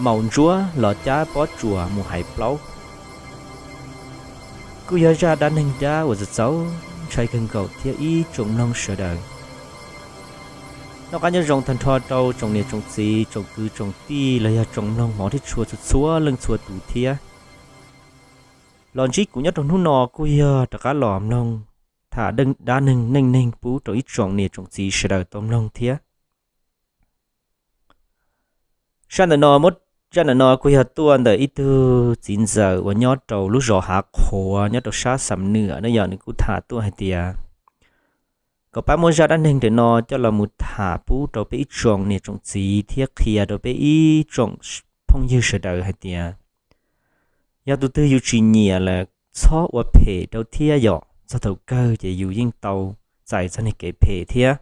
Maum Ntsuab los cab Pob Tsuas mus hais plaub. Kuj yog zaj dab neeg dab uas txaus ntshai kawg nkaus thiab ib tsoom mloog sawv daws. Noj qab nyob zoo tag nrho rau tsoom niam tsoom txiv, tsoom kwv tsoom tij los yog tsoom mloog hmov thiab tshua txhua txhua leej txhua tus thiab. Los ntsib kuv nyob rau hnub no kuj yog rov qab los mloog tham dab neeg neej neeg pub rau ib tsoom niam tsoom txiv sawv daws tau mloog thiab. Zaj ntawm no, zaj ntawm no kuj yog tuaj ntawm ib tug txiv ntxawm uas nyob rau lub zos Hav Qhuav nyob rau sab Xam Nwam na yom, nws kuj tham tuaj hais tias kom pab muab zaj dab neeg ntawm no coj los mus tham pub rau peb ib tsoom niam tsoom txiv thiab qhia rau peb ib tsoom phooj ywg sawv daws hais tias yog tus twg yus tsis nyiam lawm txhob ua phem rau thiab yom, txog thaum kawg ces yus yeej tau txais txog niag kev phem thiab.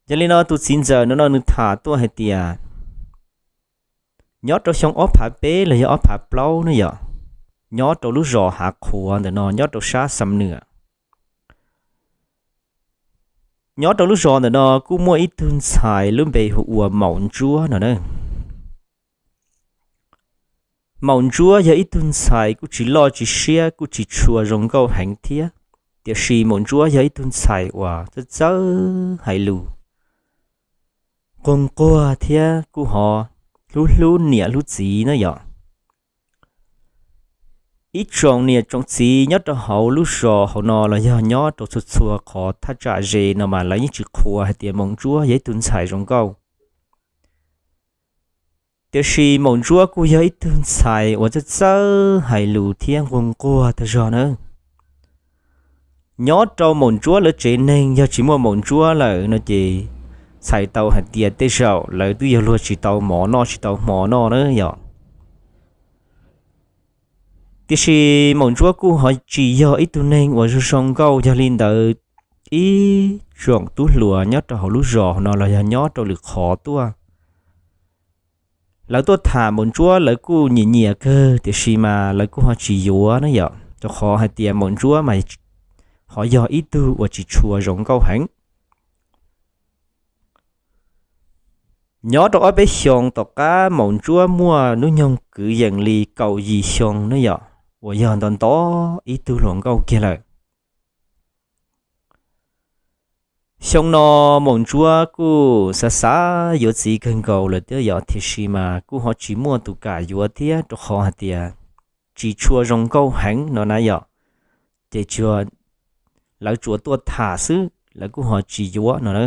Yog li no tus txiv ntxawm no no nws tham tuaj hais tias nyob rau xyoo ob phav peb los yog ob phav plaub ne yom, nyob rau lub zos Hav Qhuav ntawm no nyob rau sab Xam Nwam. Nyob rau lub zos ntawm no kuj muaj ib tug ntxhais lub npe hu ua Maum Ntsuab no na. Maum Ntsuab yog ib tug ntxhais kuj tsis loj tsis siab kuj tsis tshua zoo nkauj heev thiab, tiam sis Maum Ntsuab yog ib tug ntxhais uas txawj txawj hais lus, nquag nquag thiab kuj ho hlub hlub niam hlub txiv na yom. Ib tsoom niam tsoom txiv nyob rau hauv lub zos hauv no los yog nyob rau txhua txhua qhov thaj tsam ze no mas lawv yeej tsis qhuas hais tias Maum Ntsuab yog ib tug ntxhais zoo nkauj. Tiam sis Maum Ntsuab kuj yog ib tug ntxhais uas txawj txawj hais lus thiab nquag nquag tag zog na. Nyob rau Maum Ntsuab lawv tsev neeg yog tsis muaj Maum Ntsuab lawm no ces txhais tau hais tias tej zaum lawv twb yuav luag tsis tau mov noj tsis tau hmo noj na yom. Tiam sis Maum Ntsuab kuj ho tsis yog ib tug neeg uas zoo zoo nkauj, yog li ntawd ib tsoom tub hluas nyob rau hauv lub zos no los yog nyob rau lwm qhov tuaj, lawv tuaj tham Maum Ntsuab lawv kuj nyiam nyiam kawg, tiam sis mas lawv kuj ho tsis yuav na yom, rau qhov hais tias Maum Ntsuab mas ho yog ib tug uas tsis tshua zoo nkauj heev. Nyob rau ob peb xyoos tom qab Maum Ntsuab muaj hnub nyoog kwv yees li kaum yim xyoo ne yom, uas yog nto nto ib tug hluas nkauj kiag lawm. Xyoo no Maum Ntsuab kuj xav xav yuav txiv kawg nkaus lawm thiab yom, tiam sis mas kuj ho tsis muaj tus kam yuav thiab, rau qhov hais tias tsis tshua zoo nkauj heev no na yom, ces tsuas, lawv tsuas tuaj tham xwb lawv kuj ho tsis yuav no na.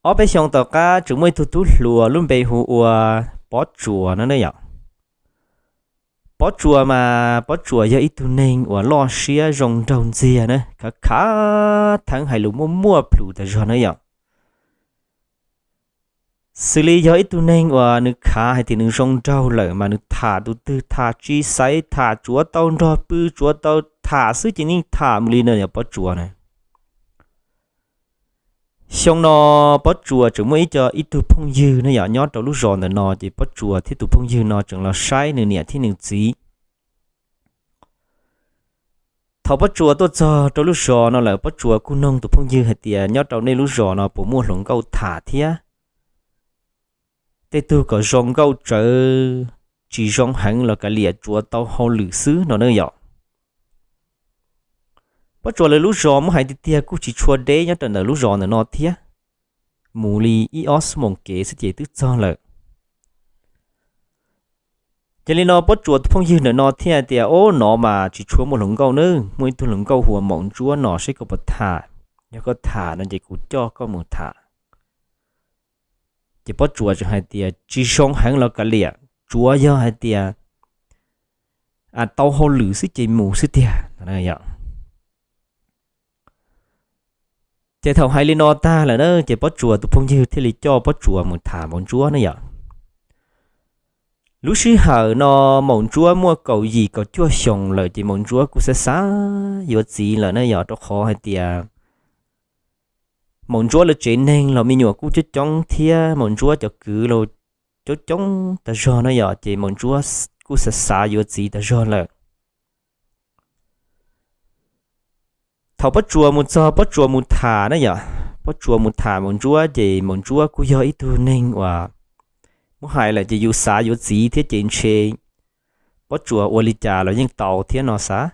Ob peb xyoos tom qab tseem muaj ib tug tub hluas lub npe hu ua Pob Tsuas no ne yom. Pob Tsuas mas Pob Tsuas yog ib tug neeg uas loj siab zoo nraug ntxiag na, khav khav theeb hais lus muaj muaj plhus tag zog na yom. Xws li yog ib tug neeg uas nws khav hais tias nws zoo nraug lawm mas nws tham tus twg tham tsis xaiv, tham tsuav tau nrog pw tsuav tau tham xwb ces yeej tham mus li no yom Pob Tsuas na. Xyoo no Pob Tsuas tseem muaj ib co, ib tug phooj ywg ne yom, nyob rau lub zos ntawm no ces Pob Tsuas thiab tus phooj ywg no tseem los saib nws niam thiab nws txiv. Thaum Pob Tsuas tuaj txog rau lub zos no lawm Pob Tsuas kuj noog tus phooj ywg hais tias nyob rau nej lub zos no puas muaj hluas nkauj tham thiab, tej tug kom zoo nkauj tsawv, tsis zoo heev los kav liam tsuav tau hauj lwm xwb no ne yom. Pob Tsuas lawv lub zos muab hais tiag tiag kuj tsis tshua deb nyob rau ntawm lub zos ntawm no thiab, mus li ib ob xuab moos kev xwb ces twb txog lawm. Ces li no Pob Tsuas tus phooj ywg ntawm no thiaj tias, Ob, no mas tsis tshua muaj hluas nkauj nawb, muaj ib tug hluas nkauj hu ua Maum Ntsuab no, saib koj puas tham, yog koj tham no ces kuv coj koj mus tham. Ces Pob Tsuas tseem hais tias, Tsis zoo heev los kav liam, tsuav yog hais tias tau hauj lwm xwb ces mus xwb tiag. Ces thaum hais li no tag lawm na ces Pob Tsuas tus phooj ywg thiaj li coj Pob Tsuas mus tham Maum Ntsuab ne yom. Lub sij hawm no Maum Ntsuab muaj kaum yim kaum cuaj xyoos lawm ces Maum Ntsuab kuj xav xav yuav txiv lawm ne yom, rau qhov hais tias Maum Ntsuab lawv tsev neeg los me nyuam kuj coob coob thiab Maum Ntsuab cov kwv los coob coob tag zog na yom, ces Maum Ntsuab kuj xav xav yuav txiv tag zog lawm. Thaum Pob Tsuas mus txog Pob Tsuas mus tham na yom, Pob Tsuas mus tham Maum Ntsuab ces Maum Ntsuab kuj yog ib tug neeg uas muab hais lawm ces yus xav yuav txiv thiab ces ntshe Pob Tsuas ua li cas los yeej tau thiab no xav.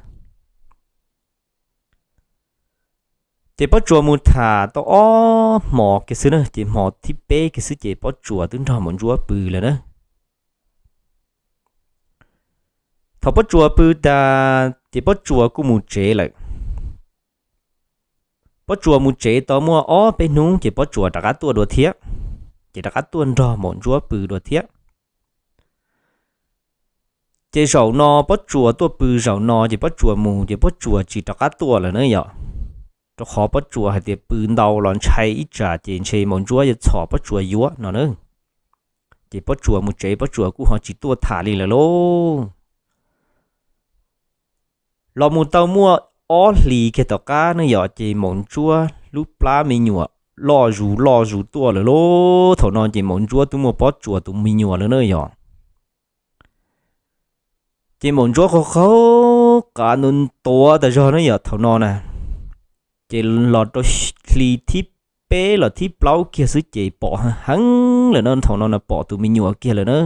Ces Pob Tsuas mus tham tau ob hmo kiag xwb na, ces hmo thib peb kiag xwb ces Pob Tsuas twb nrog Maum Ntsuab pw lawm na. Thaum Pob Tsuas pw tas ces Pob Tsuas kuj mus tsev lawm. Pob Tsuas mus tsev tau muaj ob peb hnub ces Pob Tsuas rov qab tuaj dua thiab, ces rov qab tuaj nrog Maum Ntsuab pw dua thiab. Ces zaum no Pob Tsuas tuaj pw zaum no ces Pob Tsuas mus ces Pob Tsuas tsis rov qab tuaj lawm na yom. Rau qhov Pob Tsuas hais tias pw ntau los ntshai ib tsam ces ntshe Maum Ntsuab yuav txhom Pob Tsuas yuav no na. Ces Pob Tsuas mus tsev Pob Tsuas kuj ho tsis tuaj tham li lawm lauj. Los mus tau muaj ob hlis kiag tom qab ne yom, ces Maum Ntsuab lub plab me nyuam loj zus loj zus tuaj lawm lauj. Thaum no ces Maum Ntsuab twb muaj Pob Tsuas tus me nyuam lawm na yom. Ces Maum Ntsuab qaug qaug qav ntuav tas zog na yom thaum no na. Ces los rau hli thib peb los thib plaub kiag xwb ces pom heev lawm na, thaum no na pom tus me nyuam kiag lawm na.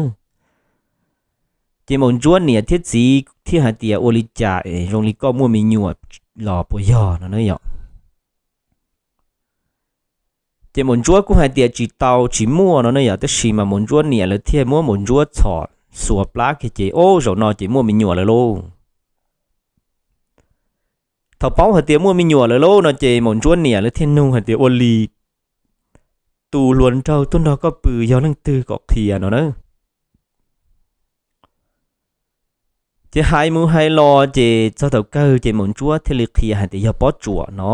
Ces Maum Ntsuab niam thiab txiv thiaj hais tias ua li cas es zoo li koj muaj me nyuam los puas yog no na yom. Ces Maum Ntsuab kuj hais tias tsis tau tsis muaj no ne yom, tab sis mas Maum Ntsuab niam lawv thiaj muab Maum Ntsuab txhom xuas plab kiag ces ob zaum no ces muaj me nyuam lawm lauj. Thaum paub hais tias muaj me nyuam lawm lauj no ces Maum Ntsuab niam lawv thiaj nug hais tias ua li tus hluas nraug tuaj nrog koj pw yog leej twg kom qhia no na. Ces hais mus hais los ces txog thaum kawg ces Maum Ntsuab thiaj li qhia hais tias yog Pob Tsuas no.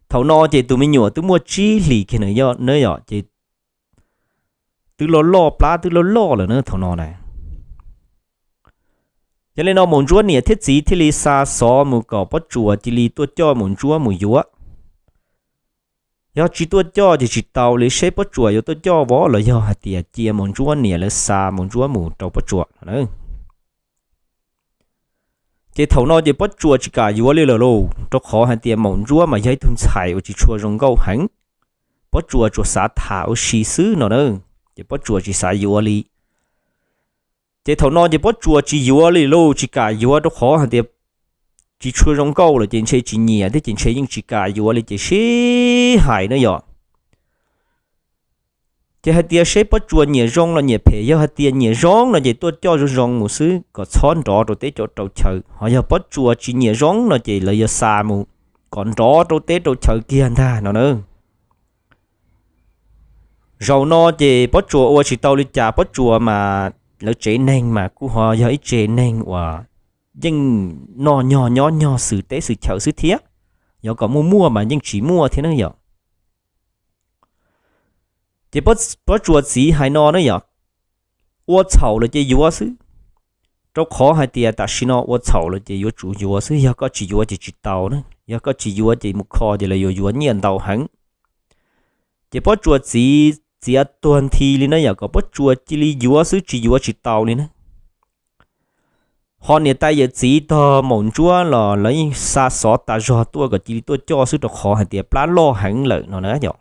Thaum no ces tus me nyuam twb muaj tsib hlis kiag na yom, ces twb loj loj plab twb loj loj lawm na thaum no na. Yog li no Maum Ntsuab niam thiab txiv thiaj li xa xov mus kom Pob Tsuas cia li tuaj coj Maum Ntsuab mus yuav. Yog tsis tuaj coj ces tsis tau li, seb Pob Tsuas yuav tuaj coj vov los yog hais tias cia Maum Ntsuab niam lawv xa Maum Ntsuab mus rau Pob Tsuas no. Ces thaum no ces Pob Tsuas tsis kam yuav li lawm lauj, rau qhov hais tias Maum Ntsuab mas yog ib tug ntxhais uas tsis tshua zoo nkauj heev. Pob Tsuas tsuas xav tham ua si xwb no na, ces Pob Tsuas tsis xav yuav li. Ces thaum no ces Pob Tsuas tsis yuav li lauj, tsis kam yuav rau qhov hais tias tsis tshua zoo nkauj lawm ces ntshe tsis nyiam thiab ces ntshe yeej tsis kam yuav li ces sib hais na yom. Ces hais tias seb Pob Tsuas nyiam zoo los nyiam phem, yog hais tias nyiam zoo no ces tuaj coj zoo zoo mus xwb kom txhob nrov rau teb rau chaw, ho yog Pob Tsuas tsis nyiam zoo no ces lawv yuav xa mus kom nrov rau teb rau chaw kiag ntag no na. Zaum no ces Pob Tsuas ua tsis tau li cas, Pob Tsuas mas lawv tsev neeg mas kuj ho yog ib tsev neeg uas yeej noj nyog nyob nyog xwm teb xwm chaw xwb thiab, yog kom muaj muaj mas yeej tsis muaj thiab ne yom. Ces Pob Tsuas txiv hais no ne yom, ua txhaum lawm ces yuav xwb, rau qhov hais tias tam sim no ua txhaum lawm ces yuav tsum yuav xwb, yog koj tsis yuav ces tsis tau na, yog koj tsis yuav ces mus kho ces lawv yuav yuav nyiaj ntau heev. Ces Pob Tsuas txiv txiav tuag nthi li na yom, kom Pob Tsuas cia li yuav xwb, tsis yuav tsis tau li na. Ho niam tais yawm txiv tog Maum Ntsuab los lawv yeej xa xov tas zog tuaj kom cia li tuaj coj xwb rau qhov hais tias plab loj heev lawm no na yom.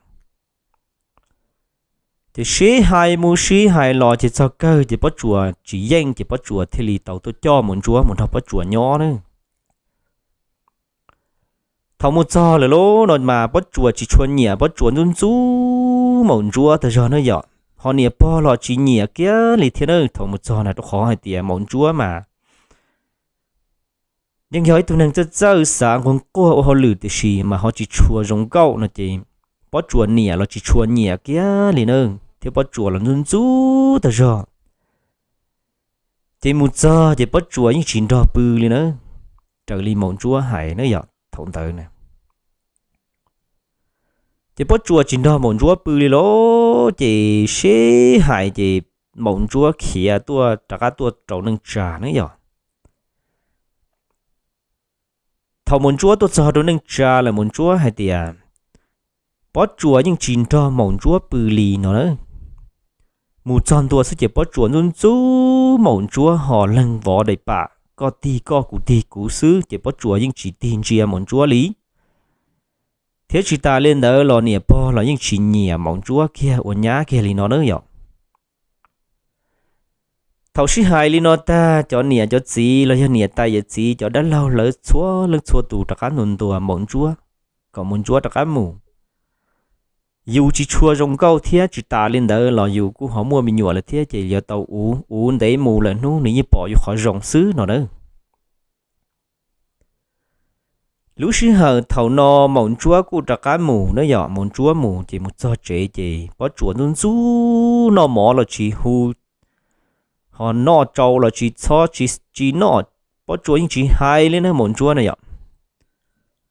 Ces sib hais mus sib hais los ces txog kawg ces Pob Tsuas tsis yeej ces Pob Tsuas thiaj li tau tuaj coj Maum Ntsuab mus nrog Pob Tsuas nyob na. Thaum mus txog lawm lauj no mas Pob Tsuas tsis tshua nyiam, Pob Tsuas ntxub ntxub Maum Ntsuab tas zog na yom, ho niam pog los tsis nyiam kiag li thiab na. Thaum mus txog na rau qhov hais tias Maum Ntsuab mas yeej yog ib tug neeg txawj txawj xav nquag nquag ua hauj lwm tiam sis mas ho tsis tshua zoo nkauj no ces Pob Tsuas niam los tsis tshua nyiam kiag li na, thiab Pob Tsuas los ntxub ntxub tas zog. Ces mus txog ces Pob Tsuas yeej tsis nrog pw li na, raws li Maum Ntsuab hais na yom thaum ntawd na. Ces Pob Tsuas tsis nrog Maum Ntsuab pw li lauj, ces sib hais ces Maum Ntsuab khiav tuaj rov qab tuaj rau neej tsa na yom. Thaum Maum Ntsuab tuaj txog rau neej tsa lawm Maum Ntsuab hais tias Pob Tsuas yeej tsis nrog Maum Ntsuab pw li no na. Mus txog ntua xwb ces Pob Tsuas ntxub ntxub Maum Ntsuab ho leeg vov daim pam koj tig koj kuv tig kuv xwb ces Pob Tsuas yeej tsis tig ntsia Maum Ntsuab li. Thiab tsis tas li ntawd los niam pog los yeej tsis nyiam Maum Ntsuab kiag ua nyab kiag li no na yom. Thaum sib hais li no tag, cov niam cov txiv los yog niam tais yawm txiv cov dab laug lawv txhua leej txhua tus rov qab ntuas ntuas Maum Ntsuab kom Maum Ntsuab rov qab mus. Yus tsis tshua zoo nkauj thiab tsis tas li ntawd los yus kuj ho muaj me nyuam lawm thiab ces yuav tau uv uv ntev mus lawm hnub nws yeej pom yus qhov zoo xwb no na. Lub sij hawm thaum no Maum Ntsuab kuj rov qab mus na yom, Maum Ntsuab mus ces mus txog tsev ces Pob Tsuas ntxub ntxub noj mov los tsis hu, ho noj tsau los tsis txhob tsis noj, Pob Tsuas yeej tsis hais li na Maum Ntsuab na yom.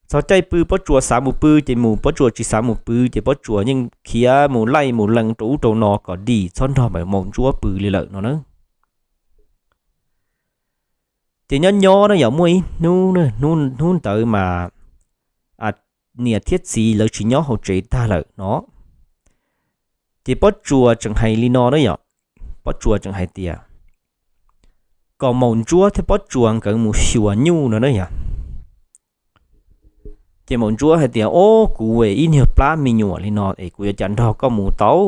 Txog caij pw Pob Tsuas xav mus pw ces mus, Pob Tsuas tsis xav mus pw ces Pob Tsuas yeej khiav mus laij mus lees rau ub rau no kom dim txhob nrog Maum Ntsuab pw li lawm no na. Ces nyob nyob na yom, muaj ib hnub, hnub ntawd mas niam thiab txiv lawv tsis nyob hauv tsev tag lawm no. Ces Pob Tsuas tseem hais li no na yom, Pob Tsuas tseem hais tias kom Maum Ntsuab thiab Pob Tsuas nkawd mus xyuas nyuj no na yom. Ces Maum Ntsuab hais tias, Ob, kuv ib niag plab me nyuam li no es kuv yuav cas nrog koj mus tau?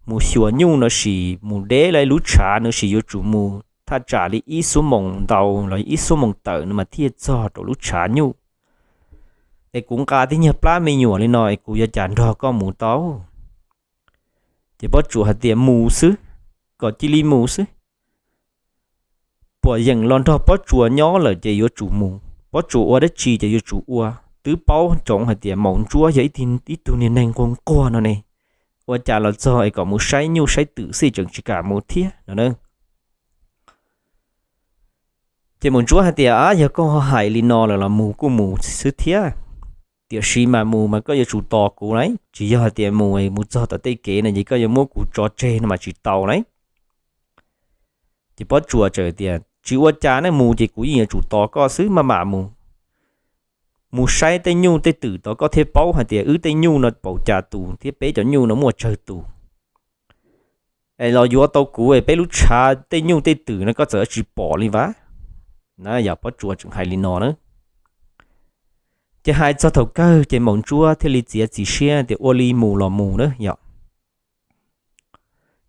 Mus xyuas nyuj no sis mus deb lawm lub tshav no sis yuav tsum mus thaj tsam li ib xuab moos ntau los ib xuab moos tawm no mas thiaj txog rau lub tshav nyuj. Es kuv nqa tib niag plab me nyuam li no es kuv yuav cas nrog koj mus tau? Ces Pob Tsuas hais tias, Mus xwb, kom cia li mus xwb. Puas yeem los nrog Pob Tsuas nyob lawm ces yuav tsum mus, Pob Tsuas ua dab tsi ces yuav tsum ua. Twb paub ntsoov hais tias Maum Ntsuab yog ib tug niag neeg nquag nquag no ne, ua cas los txog es kom mus saib nyuj saib twm xwb tseem tsis kam mus thiab no na. Ces Maum Ntsuab hais tias, Ab, yog koj ho hais li no lawm los mus kuj mus xwb thiab, tiam sis mas mus mas koj yuav tsum tos kuv lauj, tsis yog hais tias mus mus txog tom tej kev no ces koj yuav muab kuv tso tseg no mas tsis tau lauj. Ces Pob Tsuas txawm tias, Tsis ua cas ne, mus ces kuv yeej yuav tsum tos koj xwb, maj mam mus. Mus saib tej nyuj tej twm tod koj thiaj paub hais tias wb tej nyuj no npaum cas tus thiab peb cov nyuj no muaj tsawg tus. Es los yuav tau kuv es peb lub tshav tej nyuj tej twm no koj txawm tsis pom li vas. Na yog Pob Tsuas tseem hais li no na. Ces hais txog thaum kawg ces Maum Ntsuab thiaj li txiav txim siab tias ua li mus los mus na yom.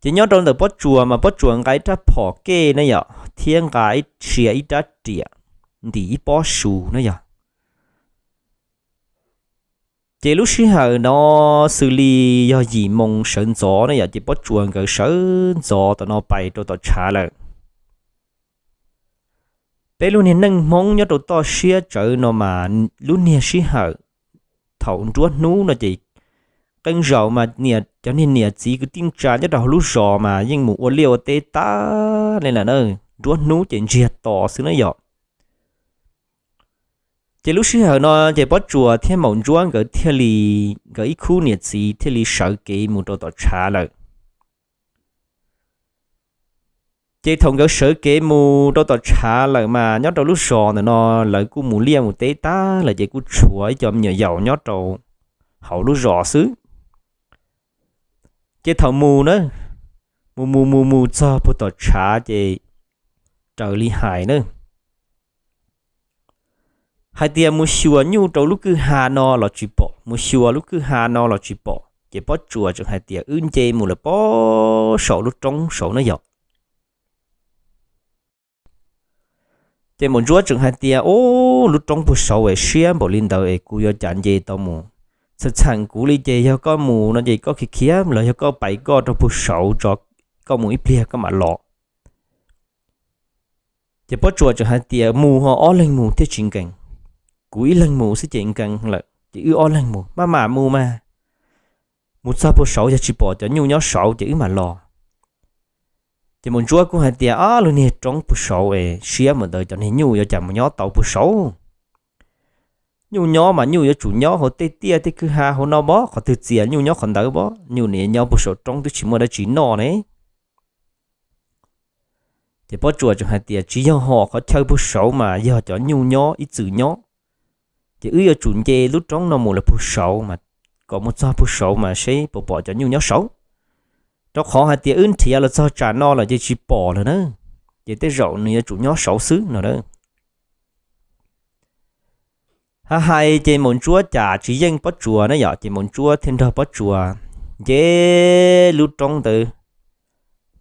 Ces nyob rau ntawm Pob Tsuas mas Pob Tsuas nqa ib rab phom kej na yom, thiab nqa ib, sia ib rab riam, ntim ib pob su na yom. Ces lub sij hawm no xws li yog yim moo sawv ntxov na yom, ces Pob Tsuas nkawd sawv ntxov tom no pais rau tom tshav lawm. Peb lub niag neej Hmoob nyob rau toj siab tsawv no mas lub niag sij hawm thaum nruab hnub no ces qee zaus mas niam, cov niag niam txiv kwv tij neej tsa nyob rau hauv lub zos mas yeej mus ua liaj ua teb tag li lawm na, nruab hnub ces ntsiag to xwb na yom. Ces lub sij hawm no ces Pob Tsuas thiab Maum Ntsuab nkawd thiaj li, nkawd ib khub niam txiv thiaj li sawv kev mus rau tom tshav lawm. Ces thaum nkawd sawv kev mus rau tom tshav lawm mas nyob rau lub zos ntawm no lawv kuj mus liaj mus teb tag lawm ces kuj tshuav ib co me nyuam yaus nyob rau hauv lub zos xwb. Ces thaum mus na, mus mus mus mus txog puag tom tshav ces raws li hais na, hais tias mus xyuas nyuj rau lub kwj ha no los tsis pom, mus xyuas lub kwj ha no los tsis pom. Ces Pob Tsuas tseem hais tias wb nce mus lawm puag saum lub roob saud na yom. Ces Maum Ntsuab tseem hais tias, Ub, lub roob puag saud es siab npaum li ntawd es kuv yuav cas nce tau mus? Txham txheem kuv li ces yog koj mus no ces koj khiav khiav los yog koj pais koj rau puag saud tso, koj mus ib pliag koj mam los. Ces Pob Tsuas tseem hais tias, Mus ho ob leeg mus thiaj tsis nkees, kuv ib leeg mus xwb ces nkees lawm ces wb ob leeg mus, maj mam mus mas. Mus txog puag saud yog tsis pom cov nyuj nyob saud ces wb mam los. Ces Maum Ntsuab kuj hais tias, Ob, lub niag roob puag saud es siab npaum ntawd cov niag nyuj yuav cas mus nyob tau puag saud? Nyuj nyob mas nyuj yuav tsum nyob hauv tej tiaj tej kwj ha hauv no pob, qhov twg txias nyuj nyob qhov ntawd pob, nyuj nim nyob puag saum roob twb tsis muaj dab tsi noj ne. Ces Pob Tsuas tseem hais tias, Tsis yog ho qhov chaw puag saud mas yog cov nyuj nyob ib txwm nyob, ces wb yuav tsum nce lub roob no mus lawm puag saud mas, kom mus txog puag saud mas seb puas pom cov nyuj nyob saud, rau qhov hais tias wb nrhiav los txog tsam no lawm ces tsis pom lawm na, ces tej zaum nws yuav tsum nyob saud xwb no na. Hais hais ces maum ntsuab cas tsis yeej Pob Tsuas na yom, ces maum ntsuab thiaj nrog Pob Tsuas nce lub roob ntawd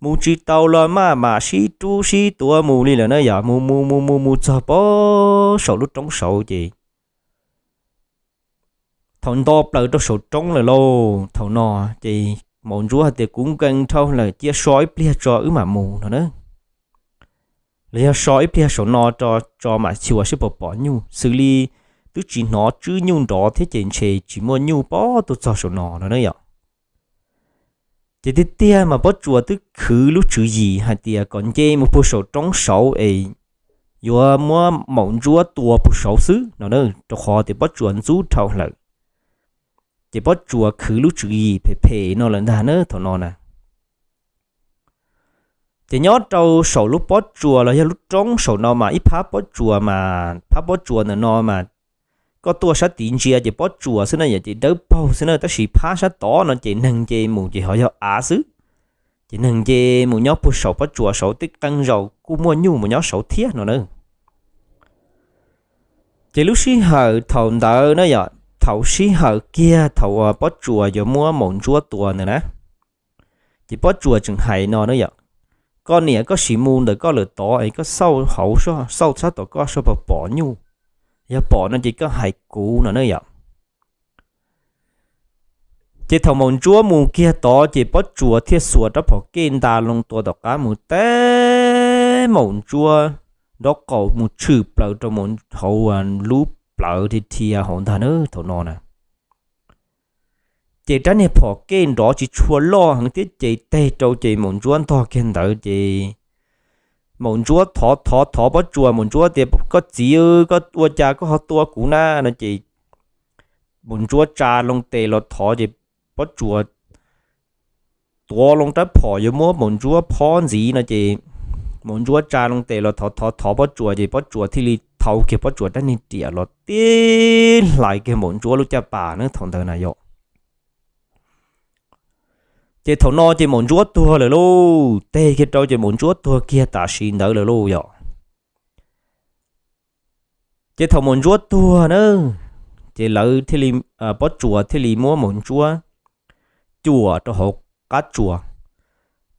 mus tsis tau los maj mam sib rub sib tuav mus li lawm na yom, mus mus mus mus mus txog pem saum lub roob saud ces thaum nto plaws rau saum roob lawm lauj, thaum no ces maum ntsuab hais tias, Kuv nkees dhau lawm, cia so ib pliag tso wb mam mus no na, los yog so ib pliag saum no tso mam xyuas seb puas pom nyuj, xws li twb tsis hnov tswb nyuj nrov thiab ces ntshe tsis muaj nyuj pom tuaj txog saum no no na yom. Ces tiag tiag mas Pob Tsuas twb khwv lub tswv yim hais tias kom nce mus puag saum roob saud es yuav muab maum ntsuab tua puag saud xwb no, rau qhov tias Pob Tsuas ntxub dhau lawm. Ces Pob Tsuas khwv lub tswv yim phem phem no lawm ntag na thaum no na. Ces nyob rau saum lub pob tsuas los yog lub roob saum no mas ib phab pob tsuas mas, phab pob tsuas ntawm no mas koj tuaj sab tid ntsia ces pob tsuas xwb na yom, ces dawb paug xwb na, tab sis phab sab tod no ces neeg nce mus ces ho yog av xwb. Ces neeg nce mus nyob puag saum pob tsuas saud, tej qee zaus kuj muaj nyuj mus nyob saud thiab no na. Ces lub sij hawm thaum ntawd na yom, thaum sij hawm kiag thaum uas pob tsuas yuav muab maum ntsuab tua ntawd na, ces pob tsuas tseem hais no na yom, Koj niam, koj sim mus ntawm koj lawm tod es koj xauj hauv, xauj sab tom koj seb puas pom nyuj, yog pom no ces koj hais kuv no na yom. Ces thaum maum ntsuab mus kiag tod ces pob tsuas thiaj xuas rab phom kej nta loo tua tom qab mus, teb maum ntsuab nraub qaum mus tshwm plaws rau hauv lub plawv dhia dhia hauv ntag na thaum no na. Ces rab niag phom kej nrov tsis tshua loj heev thiab ces teg rau ces maum ntsuab ntog kiag ntawd ces maum ntsuab thov thov thov pob tsuas, maum ntsuab tias, Koj txiv, koj ua cas koj ho tua kuv na no ces maum ntsuab tsa loo tes los thov ces pob tsuas tuav loo rab phom yuav muab maum ntsuab phob ntxiv no ces maum ntsuab tsa loo tes los thov thov thov pob tsuas ces pob tsuas thiaj li thau kiag pob tsuas rab niag riam los tib hlais kiag maum ntsuab lub caj pas na thaum ntawd na yom. Ces thaum no ces maum ntsuab tuag lawm lauj, teg kiag rau ces maum ntsuab tuag kiag tam sim ntawd lawm lauj yom. Ces thaum maum ntsuab tuag na, ces lawv thiaj li, pob tsuas thiaj li muab maum ntsuab cuam rau hauv qab tsuas.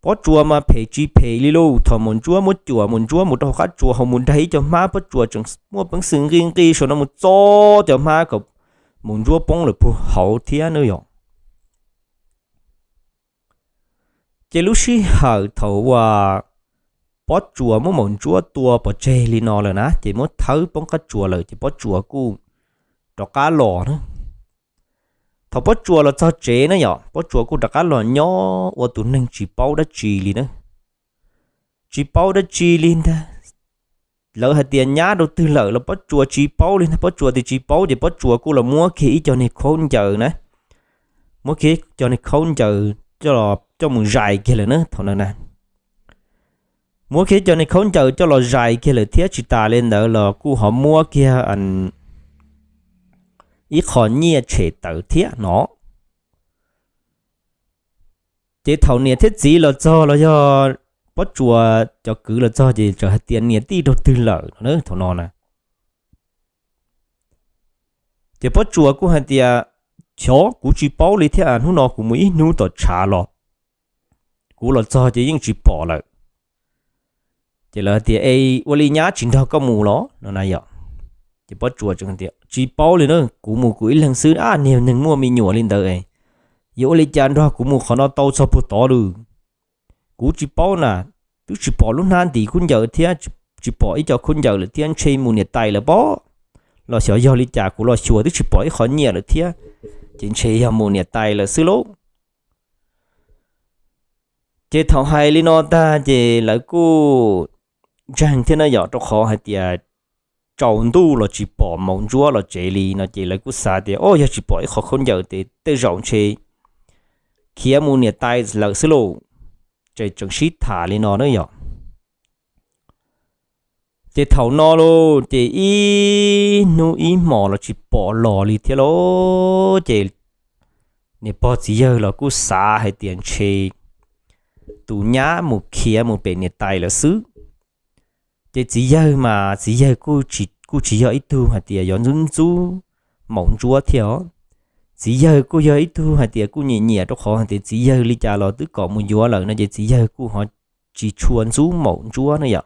Pob tsuas mas phem tsis phem li lauj, thaum maum ntsuab muab cuam maum ntsuab mus rau hauv qab tsuas, ho mus daig ib co hmab, pob tsuas tseem muaj peev xwm nqi nqi saum no mus txo cov hmab kom maum ntsuab poob lawm puag hauv thiab na yom. Ces lub sij hawm thaum uas pob tsuas muab maum ntsuab tua pov tseg li no lawm na, ces muab thawb poob qab tsuas lawm ces pob tsuas kuj rov qab los na. Thaum pob tsuas los txog tsev na yom, pob tsuas kuj rov qab los nyob ua tus neeg tsis paub dab tsi li na. Tsis paub dab tsi li ntag. Lawv hais tias nyab rau twg lawm los pob tsuas tsis paub li ntag, pob tsuas tias tsis paub ces pob tsuas kuj los muab kiag ib co niag khaub ncaws na, muab kiag ib co niag khaub ncaws coj mus zais kiag lawm na thaum ntawd na. Muab kiag ib co niag khaub ncaws coj los zais kiag lawm thiab tsis tas li ntawd los kuj ho muab kiag ib qho nyiaj tshem tawm thiab no. Ces thaum niam thiab txiv los txog los yog pob tsuas cov kwv los txog ces txawm hais tias niam tij rau twg lawm no thaum no na. Ces pob tsuas kuj hais tias, Xyov, kuv tsis paub li thiab, hnub no kuv mus ib hnub tom tshav los, kuv los txog ces yeej tsis pom lawm. Ces lawv tias, Es ua li nyab tsis nrog koj mus los no na yom? Ces pob tsuas tias, Tsis paub li na, kuv mus kuv ib leeg xwb, ab, niag neeg muaj me nyuam li ntawd, yuav ua li cas nrog kuv mus qhov no tau txog puag tod lawm? Kuv tsis paub na, twb tsis pom lub hnab ntim khaub ncaws thiab, tsis pom ib co khaub ncaws lawm thiab, ntshe mus niam tais lawm pob. Los xyov yog li cas, kuv los xyuas twb tsis pom ib qho nyiaj lawm thiab, ces ntshe yog mus niam tais lawm xwb lauj. Ces thaum hais li no tag ces lawv kuj ntseeg thiab na yom, rau qhov hais tias tsaus ntuj los tsis pom maum ntsuab los tsev li no ces lawv kuj xav tias, O, yog tsis pom ib qho khaub ncaws ces tej zaum ntshe khiav mus niam tais lawm xwb lauj. Ces tseem sib tham li no na yom. Ces thaum no lauj, ces ib hnub ib hmos los tsis pom los li thiab lauj. Ces niam pog txiv yawg los kuj xav hais tias ntshe tus nyab mus khiav mus pem niam tais lawm xwb. Ces txiv yawg mas txiv yawg kuj tsis kuj tsis yog ib tug hais tias yuav ntxub ntxub maum ntsuab thiab os. Txiv yawg kuj yog ib tug hais tias kuj nyiam nyiam, rau qhov hais tias txiv yawg li cas los twb kom mus yuav lawm no ces txiv yawg kuj ho tsis tshua ntxub maum ntsuab na yom.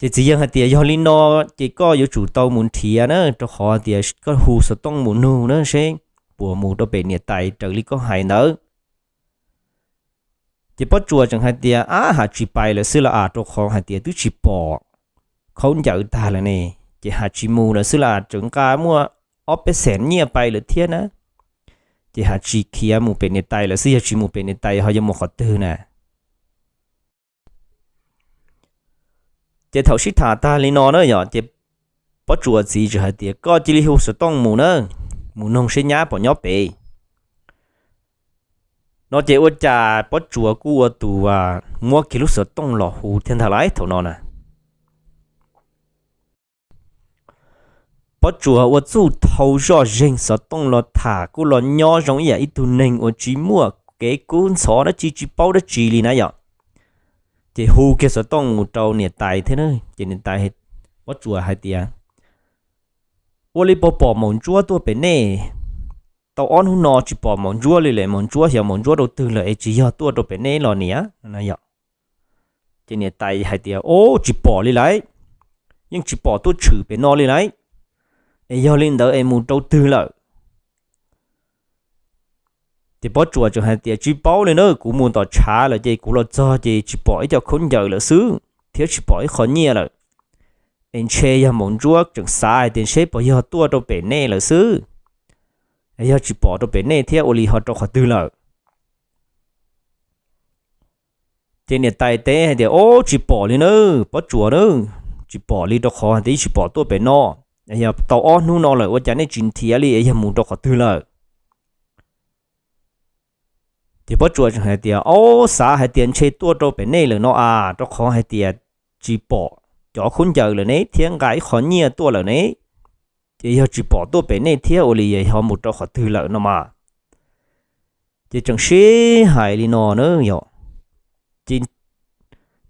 Ces txiv yawg hais tias yog li no ces koj yuav tsum tau mus nrhiav na, rau qhov tias koj hu xov tooj mus nug na seb puas mus rau pem niam tais raws li koj hais ntawd. Ces Pob Tsuas tseem hais tias ab, has tsis pais lawm xwb los as, rau qhov hais tias twb tsis pom khaub ncaws tag lawm ne, ces has tsis mus lawm xwb los as, tseem nqa muaj ob peb xees nyiaj pais lawm thiab na. Ces has tsis khiav mus pem niam tais lawm xwb, yog tsis mus pem niam tais ho yuav mus qhov twg na. Ces thaum sib tham tag li no na yom, ces Pob Tsuas txiv tseem hais tias koj cia li hu xov tooj mus na, mus noog seb nyab puas nyob pem no. Ces ua cas Pob Tsuas kuj ua tus muab kiag lub xov tooj los hu thiab ntag lauj thaum no na. Pob Tsuas ua txuj thau zoj zeeg xov tooj los tham kuj los nyob zoo ib yam ib tug neeg uas tsis muaj kev kub ntxhov dab tsi, tsis paub dab tsi li na yom. Ces hu kiag xov tooj mus rau niam tais thiab na, ces niam tais, Pob Tsuas hais tias ua li puas pom maum ntsuab tuaj pem nej? Tau ob hnub no tsis pom maum ntsuab li lawm, maum ntsuab xyov maum ntsuab rau twg lawm es tsis yog tuaj rau pem nej los niam no yom. Ces niam tais hais tias o, tsis pom li lawm, yeej tsis pom tuaj tshwm pem no li lawm, es yog li ntawd es mus rau twg lawm? Ces Pob Tsuas tseem hais tias tsis paub li na, kuv mus tom tshav lawm ces kuv los txog ces tsis pom ib co khaub ncaws lawm xwb thiab tsis pom ib qho nyiaj lawm. Es ntshe yog maum ntsuab tseem xav hais tias seb puas yog tuaj rau pem nej lawm xwb, es yog tsis pom rau pem nej thiab ua li ho rau qhov twg lawm? Ces niam tais teb hais tias o, tsis pom li na, Pob Tsuas na, tsis pom li rau qhov tias tsis pom tuaj pem no, yog tau ob hnub no lawm ua cas nej tsis nrhiav li, yog mus rau qhov twg lawm? Ces Pob Tsuas tseem hais tias o, xav hais tias ntshe tuaj rau pem nej lawm no as, rau qhov hais tias tsis pom cov khaub ncaws lawm ne thiab nqa ib qho nyiaj tuaj lawm ne, ces yog tsis pom tuaj pem nej thiab ua li ho mus rau qhov twg lawm no mas. Ces tseem sib hais li no na yom, ces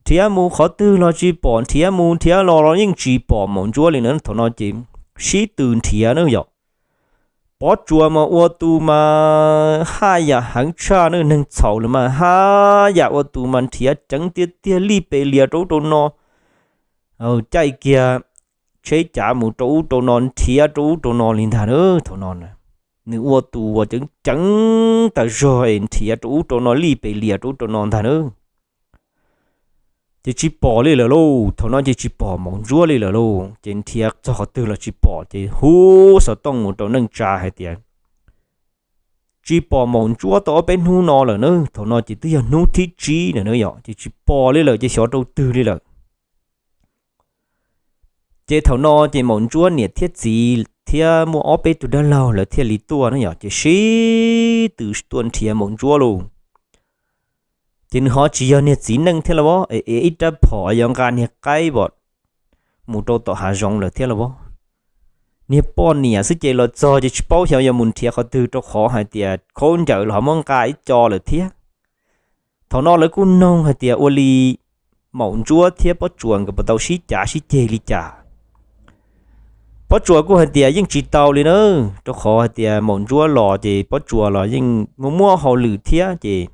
nrhiav mus qhov twg los tsis pom, nrhiav mus nrhiav los los yeej tsis pom maum ntsuab li na. Thaum no ces sib tw nrhiav na yom. Pob Tsuas mas ua tus mas haj yam heev tshaj na, neeg txhaum lawm mas haj yam ua tus mas nrhiav ceev tiag tiag, li pes lias rau ub rau no, caij kiag tsheb cav mus rau ub rau no, nrhiav rau ub rau no li ntag na. Thaum no nws ua tus uas ceev ceev tas zog es nrhiav rau ub rau no, li pes lias rau ub rau no ntag na. Ces tsis pom li lawm lauj, thaum no ces tsis pom maum ntsuab li lawm lauj. Ces nrhiav txog qhov twg los tsis pom, ces hu xov tooj mus rau neej tsa hais tias tsis pom maum ntsuab tau ob peb hnub no lawm na. Thaum no ces twb yog hnub thib tsib na yom, ces tsis pom li lawm ces xyov rau twg li lawm. Ces thaum no ces maum ntsuab niam thiab txiv thiab muaj ob peb tug dab laug lawv thiaj li tuaj na yom, ces sib tw tuaj nrhiav maum ntsuab lauj. Ces nws ho tsis yog niag txiv neej thiab los as, es ib rab phom yog nqa niag qaib pom mus rau tom hav zoov lawm thiab los as. Niag poj niam xwb ces los txog ces tsis paub xyov yog mus nrhiav qhov twg rau qhov hais tias khaub ncaws los ho muab nqa ib co lawm thiab. Thaum no lawv kuj noog hais tias ua li maum ntsuab thiab Pob Tsuas nkawd puas tau sib cav sib ceg li cas. Pob Tsuas kuj hais tias yeej tsis tau li na, rau qhov hais tias maum ntsuab los ces Pob Tsuas los yeej muaj muaj hauj lwm thiab ces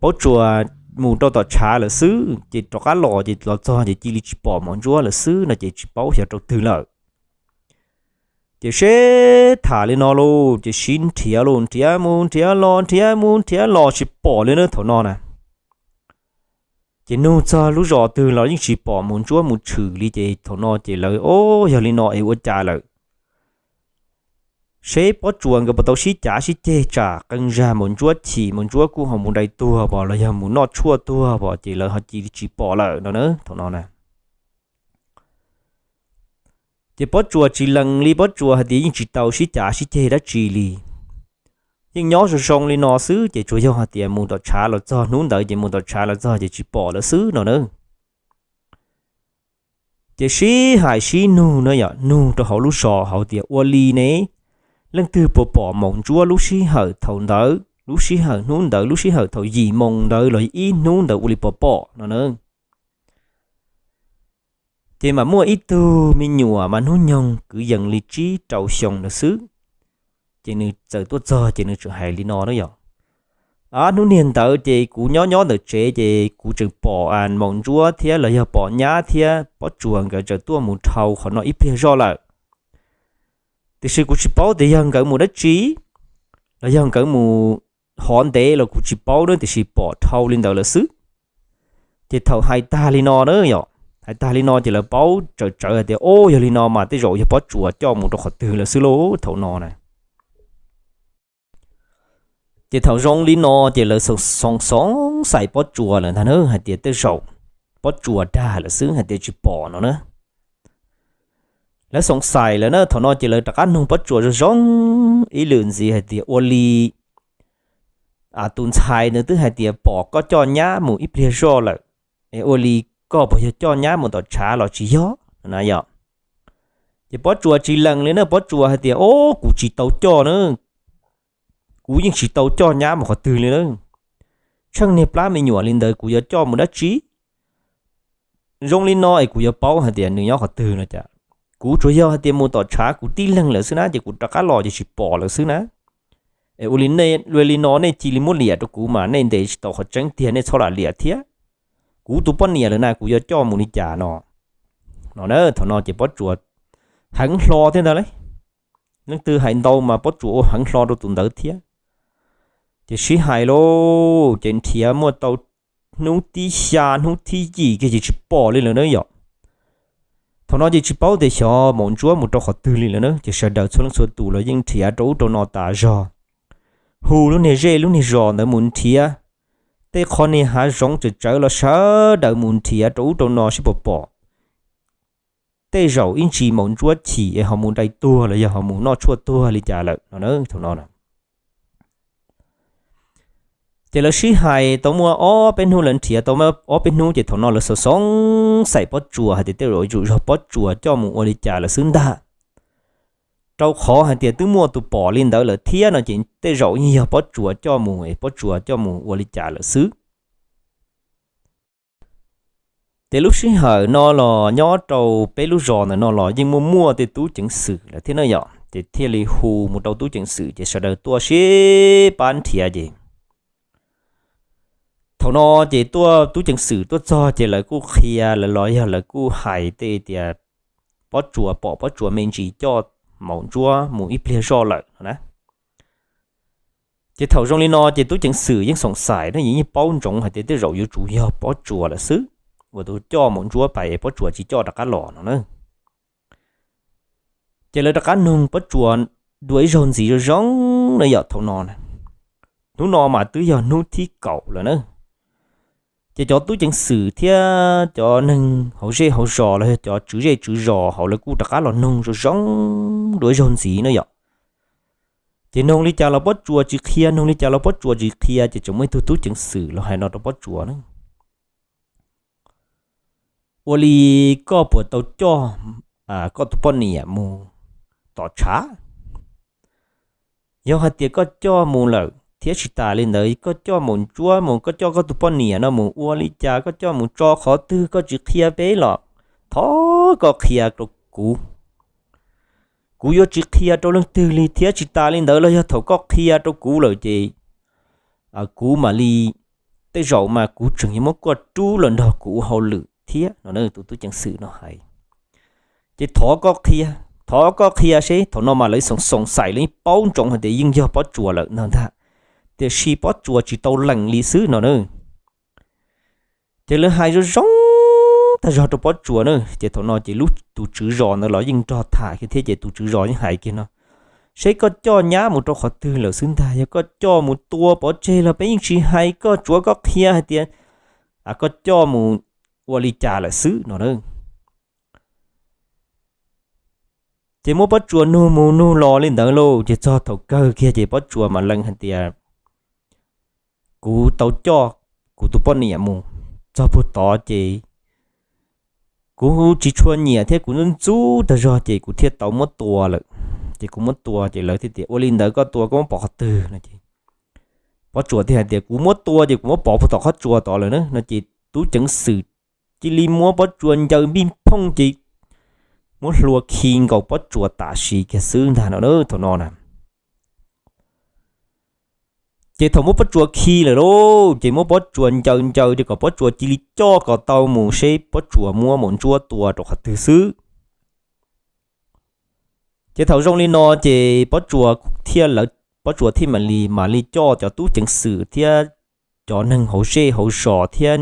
Pob Tsuas mus rau tom tshav lawm xwb, ces rov qab los ces los txog ces cia li tsis pom maum ntsuab lawm xwb no ces tsis paub xyov rau twg lawm. Ces sib tham li no lauj, ces sib nrhiav lauj, nrhiav mus nrhiav los, nrhiav mus nrhiav los tsis pom li na thaum no na. Ces nug txog lub zos twg los yeej tsis pom maum ntsuab mus tshwm li, ces thaum no ces lawv o, yog li no es ua cas lawm? Seb Pob Tsuas nkawd puas tau sib cav sib ceg tsam qee zag maum ntsuab chim, maum ntsuab kuj ho mus dai tuag pom los yog mus noj tshuaj tuag pom, ces lawv ho cia li tsis pom lawm no na thaum no na. Ces Pob Tsuas tsis lees li, Pob Tsuas hais tias yeej tsis tau sib cav sib ceg dab tsi li, yeej nyob zoo zoo li no xwb, ces tsuas yog hais tias mus tom tshav los txog hnub ntawd ces mus tom tshav los txog ces tsis pom lawm xwb no na. Ces sib hais sib nug na yom, nug rau hauv lub zos hauv tias ua li ne, leej twg puas pom maum ntsuab lub sij hawm thaum ntawd, lub sij hawm hnub ntawd, lub sij hawm thaum yim moos ntawd los ib hnub ntawd ua li puas pom no na. Ces mas muaj ib tug me nyuam mas hnub nyoog kwv yees li tsib rau xyoo ntawd xwb, ces nws txawm tuaj txog ces nws tseem hais li no na yom: Ab, hnub niag ntawd ces kuv nyob nyob ntawm tsev ces kuv tseem pom Maum Ntsuab thiab los yog pom nyab thiab Pob Tsuas nkawd tseem tuaj mus dhau qhov no ib pliag zoj lawm. Tiam sis kuv tsis paub tias yog nkawd mus dab tsi, los yog nkawd mus hov ntev los kuv tsis paub na, tiam sis pom dhau li ntawd lawm xwb. Ces thaum hais tag li no na yom, hais tag li no ces lawv paub tsawm tsawv hais tias, o, yog li no mas tej zaum yog Pob Tsuas coj mus rau qhov twg lawm xwb lauj thaum no na. Ces thaum zoo li no ces lawv xoov xaiv Pob Tsuas lawm ntag na, hais tias tej zaum Pob Tsuas dag lawm xwb hais tias tsis pom no na. Lawv xoov xaiv lawm na, thaum no ces lawv rov qab nug Pob Tsuas zoo zoo ib lwm ntxiv hais tias, ua li tus ntxhais ntawd twb hais tias pom koj coj nyab mus ib pliag zoj lawm, es ua li koj puas yog coj nyab mus tom tshav los tsis yog na yom? Ces Pob Tsuas tsis lees li na, Pob Tsuas hais tias, o, kuv tsis tau coj na, kuv yeej tsis tau coj nyab mus qhov twg li na. Tsheej niag plab me nyuam li ntawd kuv yuav coj mus dab tsi? Zoo li no es kuv yuav paub hais tias nws nyob qhov twg no cas? Kuv tsuas yog hais tias mus tom tshav kuv tib leeg lawm xwb na, ces kuv rov qab los ces tsis pom lawm xwb na. Es ua li nej, ua li no nej cia li muab liam rau kuv mas nej ntes tsis tau qhov tseeb tiag, nej txhob lam liam thiab. Kuv tus poj niam lawm na, kuv yuav coj mus li cas no? No na, thaum no ces Pob Tsuas heev hlo thiab ntag lauj. Leej twg hais ntau mas Pob Tsuas ua heev hlo rau tus ntawd thiab. Ces sib hais lauj, ces nrhiav muaj tau hnub thib xya hnub thib yim kiag ces tsis pom li lawm na yom. Thaum no ces tsis paub tias xyov Maum Ntsuab mus rau qhov twg li lawm na, ces sawv daws txhua leej txhua tus los yeej nrhiav rau ub rau no tas zog. Hu lub niag zej lub niag zos ntawd mus nrhiav, tej qhov niag hav zoov tseem tsawv los sawv daws mus nrhiav rau ub rau no seb puas pom tej zaum ib ntsis Maum Ntsuab chim es ho mus dai tuag los yog ho mus noj tshuaj tuag li cas lawm no na, thaum no. Ces lawv sib hais tau muaj ob peb hnub, lawv nrhiav tau ob peb hnub ces thaum no lawv xoov xoov xaiv Pob Tsuas hais tias tej zaum yuav tsum yog Pob Tsuas coj mus ua li cas lawm xwb ntag. Rau qhov hais tias twb muaj tus pom li ntawd lawm thiab no ces tej zaum yeej yog Pob Tsuas coj mus es Pob Tsuas coj mus ua li cas lawm xwb. Ces lub sij hawm no los nyob rau peb lub zos ntawm no los yeej muaj muaj tej tub ceev xwm lawm thiab na yom, ces thiaj li hu mus rau tub ceev xwm ces sawv daws tuaj sib pab nrhiav ces thaum no ces tuaj tub ceev xwm tuaj txog ces lawv kuj qhia, lawv los yog lawv kuj hais tej tias Pob Tsuas pom Pob Tsuas me ntsis coj Maum Ntsuab mus ib pliag zoj lawm no na. Ces thaum zoo li no ces tub ceev xwm yeej xoom xais na, yeej paub ntsoov hais tias tej zaum yuav tsum yog Pob Tsuas lawm xwb uas tus coj Maum Ntsuab pais es Pob Tsuas tsis coj rov qab los no na. Ces lawv rov qab nug Pob Tsuas dua ib zaug ntxiv zoo zoo na yom, thaum no na, hnub no mas twb yog hnub thib kaum lawm na. Ces cov tub ceev xwm thiab cov neeg hauv zej hauv zos los yog cov tswv zej tswv zos hauv lawv kuj rov qab los nug zoo zoo dua ib zaug ntxiv na yom. Ces nug li cas los Pob Tsuas tsis qhia, nug li cas los Pob Tsuas tsis qhia, ces tseem muaj ib tug tub ceev xwm los hais no rau Pob Tsuas na: Ua li koj puas tau coj koj tus poj niam mus tom tshav? Yog hais tias koj coj mus lawm thiab tsis tas li ntawd koj coj Maum Ntsuab mus, koj coj koj tus poj niam no mus ua li cas, koj coj mus tso qhov twg koj tsis qhia peb los thov koj qhia rau kuv. Kuv yuav tsis qhia rau leej twg li thiab tsis tas li ntawd los yog thaum koj qhia rau kuv lawm ces kuv mam li, tej zaum mas kuv tseem yuav muab koj rub los nrog kuv ua hauj lwm thiab no. Tus tub ceev xwm no hais, ces thov koj qhia, thov koj qhia seb. Thaum no mas lawv xoom xoom xais, lawv paub ntsoov hais tias yeej yog Pob Tsuas lawm no ntag, tiam sis Pob Tsuas tsis tau lees li xwb no na. Ces lawv hais zoo zoo tag zog rau Pob Tsuas na, ces thaum no ces lub tus tswv zos ntawd los yeej nrog tham kiag thiab, ces tus tswv zos yeej hais kiag no: Seb koj coj nyab mus rau qhov twg lawm xwb ntag, yog koj coj mus tua pov tseg los peb yeej tsis hais, koj tsuav koj qhia hais tias koj coj mus ua li cas lawm xwb no na. Ces muab Pob Tsuas nug mus nug los li ntawd lauj, ces txog thaum kawg kiag ces Pob Tsuas mam lees hais tias kuv tau coj kuv tus poj niam mus txog puag tod ces kuv tsis tshua nyiam thiab kuv ntxub ntxub tag zog ces kuv thiaj tau muab tua lawm. Ces kuv muab tua ces lawv thiaj tias ua li ntawd koj tua koj muab pov qhov twg no ces Pob Tsuas thiaj hais tias kuv muab tua ces kuv muab pov puag tom qhov tsua tod lawm na no ces tub ceev xwm cia li muab Pob Tsuas ncaws npij phooj ces muab hlua khi nkaus Pob Tsuas tam sim kiag xwb ntag no na thaum no na. Ces thaum muab Pob Tsuas khi lawm lauj, ces muab Pob Tsuas ncaws ncaws ces kom Pob Tsuas cia li coj kom tau mus seb Pob Tsuas muab Maum Ntsuab tua rau qhov twg xwb. Ces thaum zoo li no ces Pob Tsuas thiaj lawv, Pob Tsuas thiaj mam li, mam li coj cov tub ceev xwm thiab cov neeg hauv zej hauv zos thiab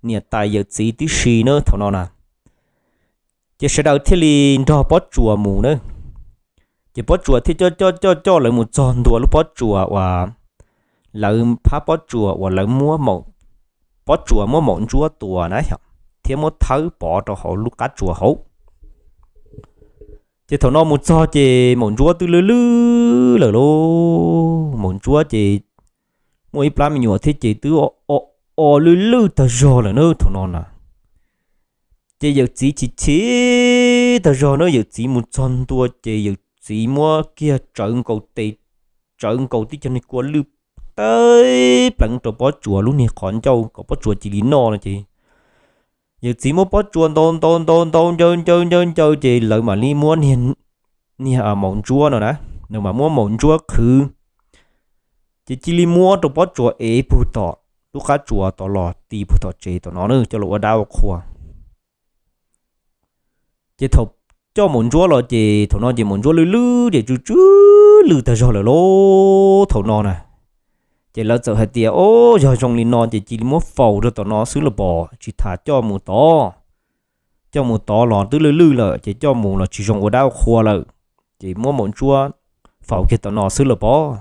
niam tais yawm txiv tib si na thaum no na. Ces sawv daws thiaj li nrog Pob Tsuas mus na. Ces Pob Tsuas thiaj coj coj coj coj lawv mus txog ntua lub pob tsuas uas lawv phab pob tsuas uas lawv muab, Pob Tsuas muab Maum Ntsuab tua na, thiab muab thawb pov rau hauv lub qab tsuas hauv. Ces thaum no mus txog ces Maum Ntsuab twb lwj lwj lawm lauj. Maum Ntsuab ces muaj ib plab me nyuam thiab ces twb o lwj lwj tag zog lawm na thaum no na. Ces yawm txiv chim chim tag zog na, yawm txiv mus txog ntua ces yawm txiv muab kiag tsawv nkaus tes, tsawv nkaus tib co niag kua lwj teb pleev rau Pob Tsuas lub niag qhov ncauj kom Pob Tsuas cia li noj no ces yawm txiv muab Pob Tsuas ntaus ntaus ntaus ntaus ncaws ncaws ncaws ncaws ces lawv mam li muab niag Maum Ntsuab no na, nws mam muab Maum Ntsuab qhwv. Ces cia li muab rau Pob Tsuas ev puag tom lub qab tsuas tod los ti puag tom tsev tom no na coj los ua dab ua qhua. Ces thaum coj Maum Ntsuab los ces thaum no ces Maum Ntsuab lwj lwj ces tsw tsw lwj tag zog lawm lauj thaum no na. Ces lawv txawm hais tias, o, yog zoo li no ces cia li muab faus rau tom no xwb los pom, tsis tham coj mus tod. Coj mus tod los twb lwj lwj lawm ces coj mus los tsis zoo ua dab ua qhua lawm, ces muab Maum Ntsuab faus kiag tom no xwb los pom.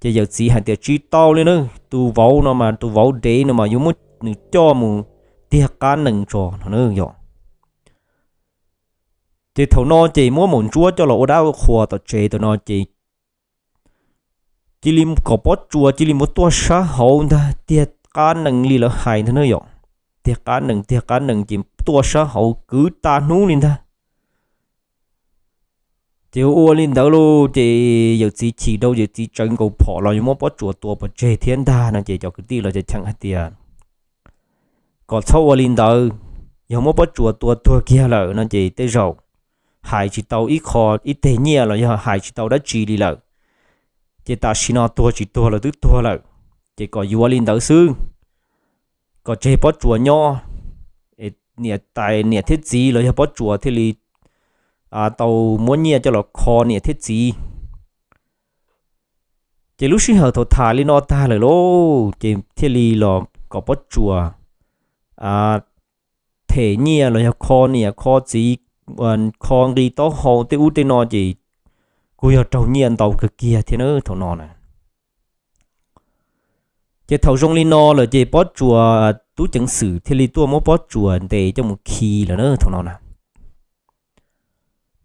Ces yawm txiv hais tias tsis tau li na, tus vauv no mas, tus vauv dev no mas yuav muab nws coj mus tiag qab nees tso no yom. Ces thaum no ces muab Maum Ntsuab coj los ua dab ua qhua tom tsev tom no ces cia li kom Pob Tsuas cia li mus tuaj sab hauv ntag, tiag qab nees li lawv hais ntag na yom. Tiag qab nees, tiag qab nees ces tuaj sab hauv kwv tas hnub li ntag. Ces ua li ntawd lauj ces yawm txiv chim rau, yawm txiv tsawv nkaus phom los yuav muab Pob Tsuas tua pov tseg thiab ntag no ces cov kwv tij los cheem hais tias kom txhob ua li ntawd, yog muab Pob Tsuas tua tuag kiag lawm no ces tej zaum hais tsis tau ib qho, ib teg nyiaj los yog hais tsis tau dab tsi li lawm. Ces tam sim no tuag tsis tuag los twb tuag lawm, ces kom yuav li ntawd xwb, kom tseg Pob Tsuas nyob, niam tais niam thiab txiv los yog Pob Tsuas thiaj li tau muab nyiaj coj los kho niam thiab txiv. Ces lub sij hawm thaum tham li no tag lawm lauj ces thiaj li los kom Pob Tsuas them nyiaj los yog kho niam kho txiv, kho nqi taub hau tej ub tej no ces kuj yog raug nyiaj ntau kawg kiag thiab na thaum no na. Ces thaum zoo li no lawm ces Pob Tsuas, tub ceev xwm thiaj li tuaj muab Pob Tsuas ntes coj mus khi lawm na thaum no na.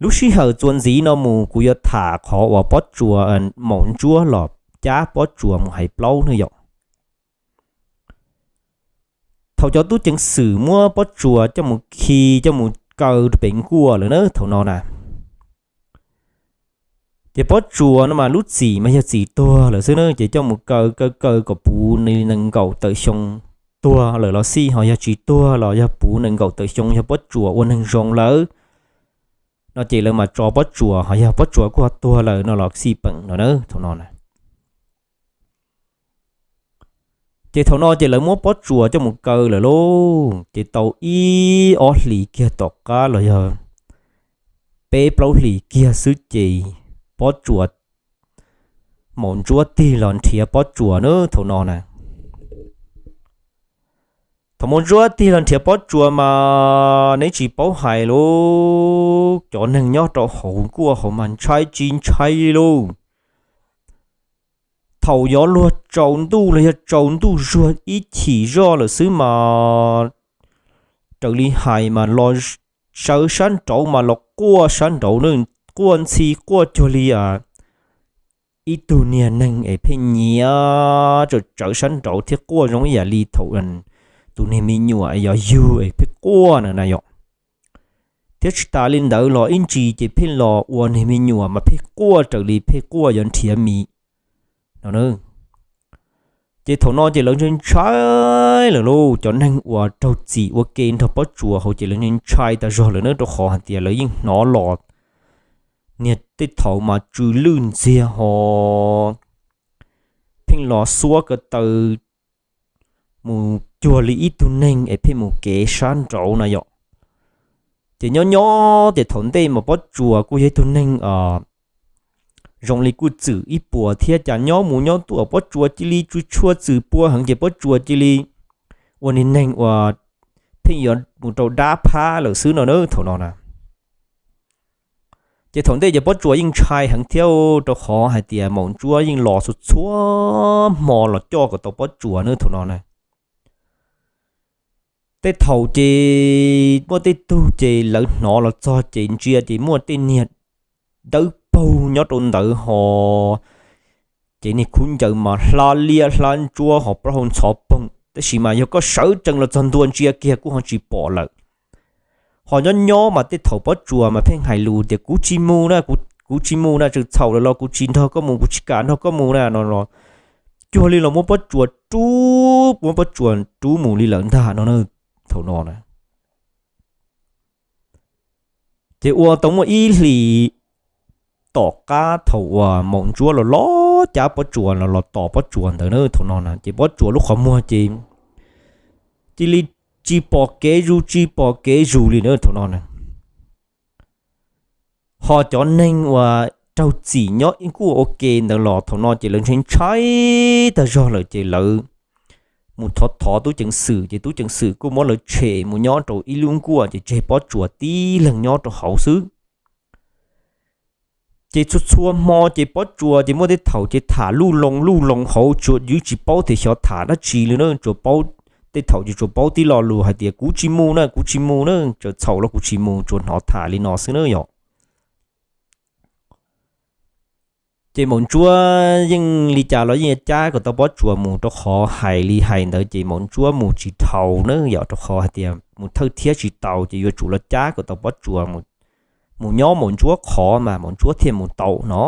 Lub sij hawm txuas ntxiv no mus kuv yuav tham qhov uas Pob Tsuas, Maum Ntsuab los cab Pob Tsuas mus hais plaub na yom. Thaum cov tub ceev xwm muab Pob Tsuas coj mus khi, coj mus kaw rau pem nkuaj lawm na thaum no na, ces Pob Tsuas no mas lub txim mas yog txim tuag lawm xwb na, ces coj mus kaw kaw kaw kom puv nees nkaum tawm xyoo tuag lawm los xij, ho yog tsis tuag los yog puv nees nkaum tawm xyoo yog Pob Tsuas ua neeg zoo lawm no ces lawv mas tso Pob Tsuas, ho yog Pob Tsuas kuj ho tuag lawm no los xij peem no na thaum no na. Ces thaum no ces lawv muab Pob Tsuas coj mus kaw lawm lauj, ces tau ib ob hlis kiag tom qab los yog peb plaub hlis kiag xwb ces Pob Tsuas, Maum Ntsuab tig los nrhiav Pob Tsuas na thaum no na. Thaum Maum Ntsuab tig los nrhiav Pob Tsuas mas neb tsis paub hais lauj, cov neeg nyob rau hauv nkuaj hauv mas ntshai tsis ntshai li lauj. Thaum yuav luag tsaus ntuj los yog tsaus ntuj zuag ib chim zoj lawm xwb mas raws li hais mas los sawv sab nraud mas los quaj sab nraud, quaj ntxhi quaj cuag li ib tug niag neeg es pheej nyiav tsawv tsawv sab nraud thiab quaj zoo ib yam li thaum tus niag me nyuam es yog yug es pheej quaj na na yom. Thiab tsis tas li ntawd los ib ntsis ces pheej los ua niag me nyuam mas pheej quaj raws li pheej quaj yuav nrhiav mis no. Ces thaum no ces lawv ntshai ntshai lawm lauj, cov neeg uas raug txim ua ke nrog Pob Tsuas hauv ces lawv ntshai ntshai tas zog lawm na, rau qhov hais tias lawv yeej hnov los niag tej thaum mas tsw lwj ntxiag ho pheej los xuab ko taw mus cuag li ib tug neeg es pheej mus kev sab nraud na yom. Ces nyob nyob ces thaum ntej mas Pob Tsuas kuj yog ib tug neeg zoo li kuj txwm ib puas thiab, cas nyob mus nyob tuaj Pob Tsuas cia li tsis tshua txwm pua heev ces Pob Tsuas cia li ua niag neeg uas pheej yuav mus rau dab phab lawm xwb no na thaum no na. Ces thaum ntej ces Pob Tsuas yeej ntshai heev thiab, rau qhov hais tias maum ntsuab yeej los txhua txhua hmo los coj kom tau Pob Tsuas na thaum no na. Tej thaum ces muaj tej tug ces lawv hnov los txog ces ntsia ces muaj tej niag dawb paug nyob rau ntawd ho ces niag khaub ncaws mas hlab liab hlab ntsuab ho plaub hau ntxhov poog, tab sis mas yog koj sawv tsees los txog ntua ntsia kiag kuj ho tsis pom lawm. Ho nyob nyob mas tej thaum Pob Tsuas mas pheej hais lus tias kuv tsis mus na, kuv tsis mus na, tseem txhaum lawm los kuv tsis nrog koj mus, kuv tsis kam nrog koj mus na no los cuag li los muab Pob Tsuas rub, muab Pob Tsuas rub mus li lawm ntag no na thaum no na. Ces ua tau muaj ib hlis tom qab thaum uas maum ntsuab los los cab Pob Tsuas los los tos Pob Tsuas ntawd na thaum no na ces Pob Tsuas lub qhov muag ces cia li tsis pom kev zus tsis pom kev zus li na thaum no na. Ho cov neeg uas raug txim nyob ib nkuaj ua ke ntawd los thaum no ces lawv ntshai ntshai tag zog lawm ces lawv mus thov thov tub ceev xwm ces tub ceev xwm kuj muab lawv tshem mus nyob rau ib lub nkuaj ces tseg Pob Tsuas tib leeg nyob rau hauv xwb. Ces txhua txhua hmo ces Pob Tsuas ces muaj tej thaum ces tham luj loo luj loo hauv tsuas ywv tsis paub tias xyov tham dab tsi li na, tsuas paub tej thaum ces tsuas paub tib lo lus hais tias kuv tsis mus na, kuv tsis mus na, tseem txhaum los kuv tsis mus, tsuas hnov tham li no xwb na yom. Ces maum ntsuab yeej li cas los yeej cab kom tau Pob Tsuas mus rau qhov hais li hais ntawd ces maum ntsuab mus tsis dhau na yom, rau qhov hais tias mus thawj thiab tsis tau ces yuav tsum los cab kom tau Pob Tsuas mus nyob maum ntsuab qhov mas maum ntsuab thiaj mus tau no.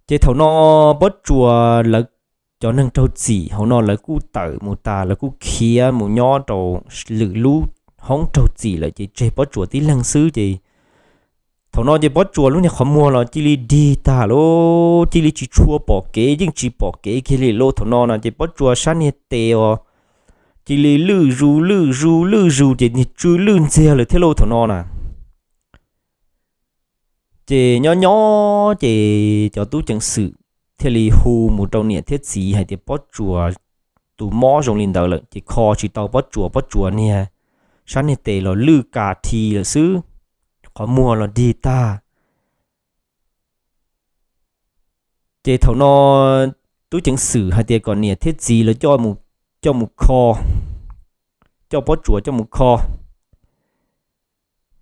Ces thaum no Pob Tsuas lawv cov neeg raug txim hauv no lawv kuj tawm mus tas, lawv kuj khiav mus nyob rau lwm lub hoob raug txim lawm ces tseg Pob Tsuas tib leeg xwb ces thaum no ces Pob Tsuas lub niag qhov muag los cia li dig tag lauj, cia li tsis tshua pom kev, yeej tsis pom kev kiag li lauj. Thaum no na ces Pob Tsuas sab niag tes os cia li lwj zus lwj zus lwj zus ces niag tsw lwj ntxiag lawm thiab lauj thaum no na. Ces nyob nyob ces cov tub ceev xwm thiaj li hu mus rau niam thiab txiv hais tias Pob Tsuas tus mob zoo li ntawd lawm ces kho tsis tau Pob Tsuas, Pob Tsuas niag sab niag tes los lwj ka thi lawm xwb, qhov muag los dig tag. Ces thaum no tub ceev xwm hais tias kom niam thiab txiv los coj mus kho, coj Pob Tsuas coj mus kho.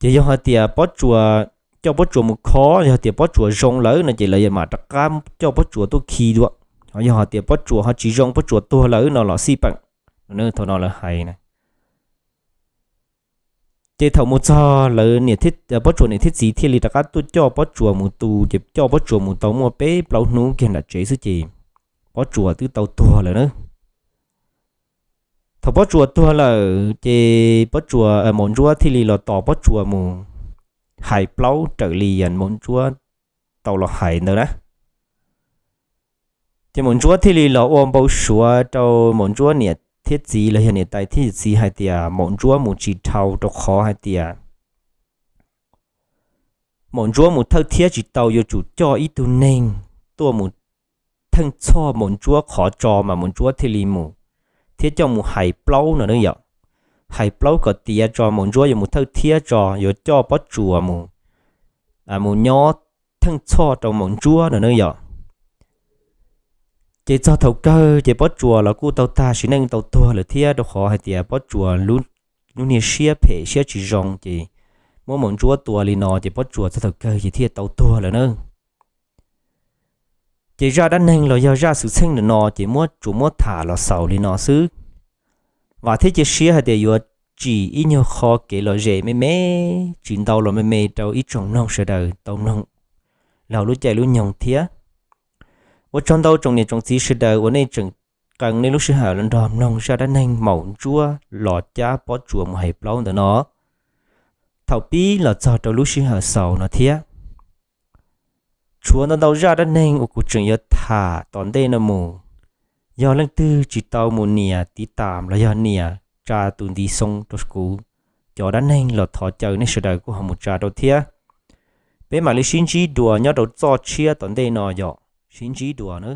Ces yog hais tias Pob Tsuas, coj Pob Tsuas mus kho, yog tias Pob Tsuas zoo lawm no ces lawv mam rov qab coj Pob Tsuas tuaj khi dua. Yog hais tias Pob Tsuas ho tsis zoo, Pob Tsuas tuag lawm no los xij peem. Thaum no lawv hais na. Ces thaum mus txog lawv, Pob Tsuas niam thiab txiv thiaj li rov qab tuaj coj Pob Tsuas mus tu, ces coj Pob Tsuas mus tau muaj peb plaub hnub kiag nram tsev xwb ces Pob Tsuas twb tau tuag lawm na. Thaum Pob Tsuas tuag lawm ces Pob Tsuas, maum ntsuab thiaj li los tos Pob Tsuas mus hais plaub raws li maum ntsuab tau los hais ntawd na. Ces maum ntsuab thiaj li los ua npau suav rau maum ntsuab niam thiab txiv los yog niam tais thiab txiv hais tias maum ntsuab mus tsis dhau rau qhov hais tias maum ntsuab mus thawj thiab tsis tau, yuav tsum coj ib tug neeg tuaj mus theej txhoj maum ntsuab qhov tso mas maum ntsuab thiaj li mus, thiab coj mus hais plaub no ne yom. Hais plaub kom tiav tso maum ntsuab yuav mus thawj thiab tso, yuav coj Pob Tsuas mus, mus nyob theej txhoj rau maum ntsuab no ne yom. Ces txog thaum kawg ces Pob Tsuas los kuj tau tag sim neej tau tuag lawm thiab, rau qhov hais tias Pob Tsuas lub niag siab phem siab tsis zoo ces muab maum ntsuab tua li no ces Pob Tsuas txog thaum kawg ces thiaj tau tuag lawm na. Ces zaj dab neeg los yog zaj xwm txheej ntawm no ces muab, tsuas muab tham los xaus li no xwb. Vam thiab cia siab hais tias yuav tsim ib nyuag qho kev lom zem me me, tsis ntau los me me rau ib tsoom mloog sawv daws tau mloog laug lub caij lub nyoog thiab. Ua tsaug ntau tsoom niam tsoom txiv sawv daws uas nej tseem qee nej lub sij hawm los nrog mloog zaj dab neeg maum ntsuab los cab pob tsuas mus hais plaub ntawm no. Thaum pib los txog rau lub sij hawm xaus no thiab. Tshuav ntau ntau zaj dab neeg uas kuv tseem yuav tham tom ntej no mus. Yog leej twg tsis tau mus nias tiv tam los yog nias tsa tus ntiv xoo rau kuv cov dab neeg los thov caw nej sawv daws kuj ho mus tsa rau thiab. Peb mam li sib ntsib dua nyob rau txoj tshiab tom ntej no yom, sib ntsib dua na.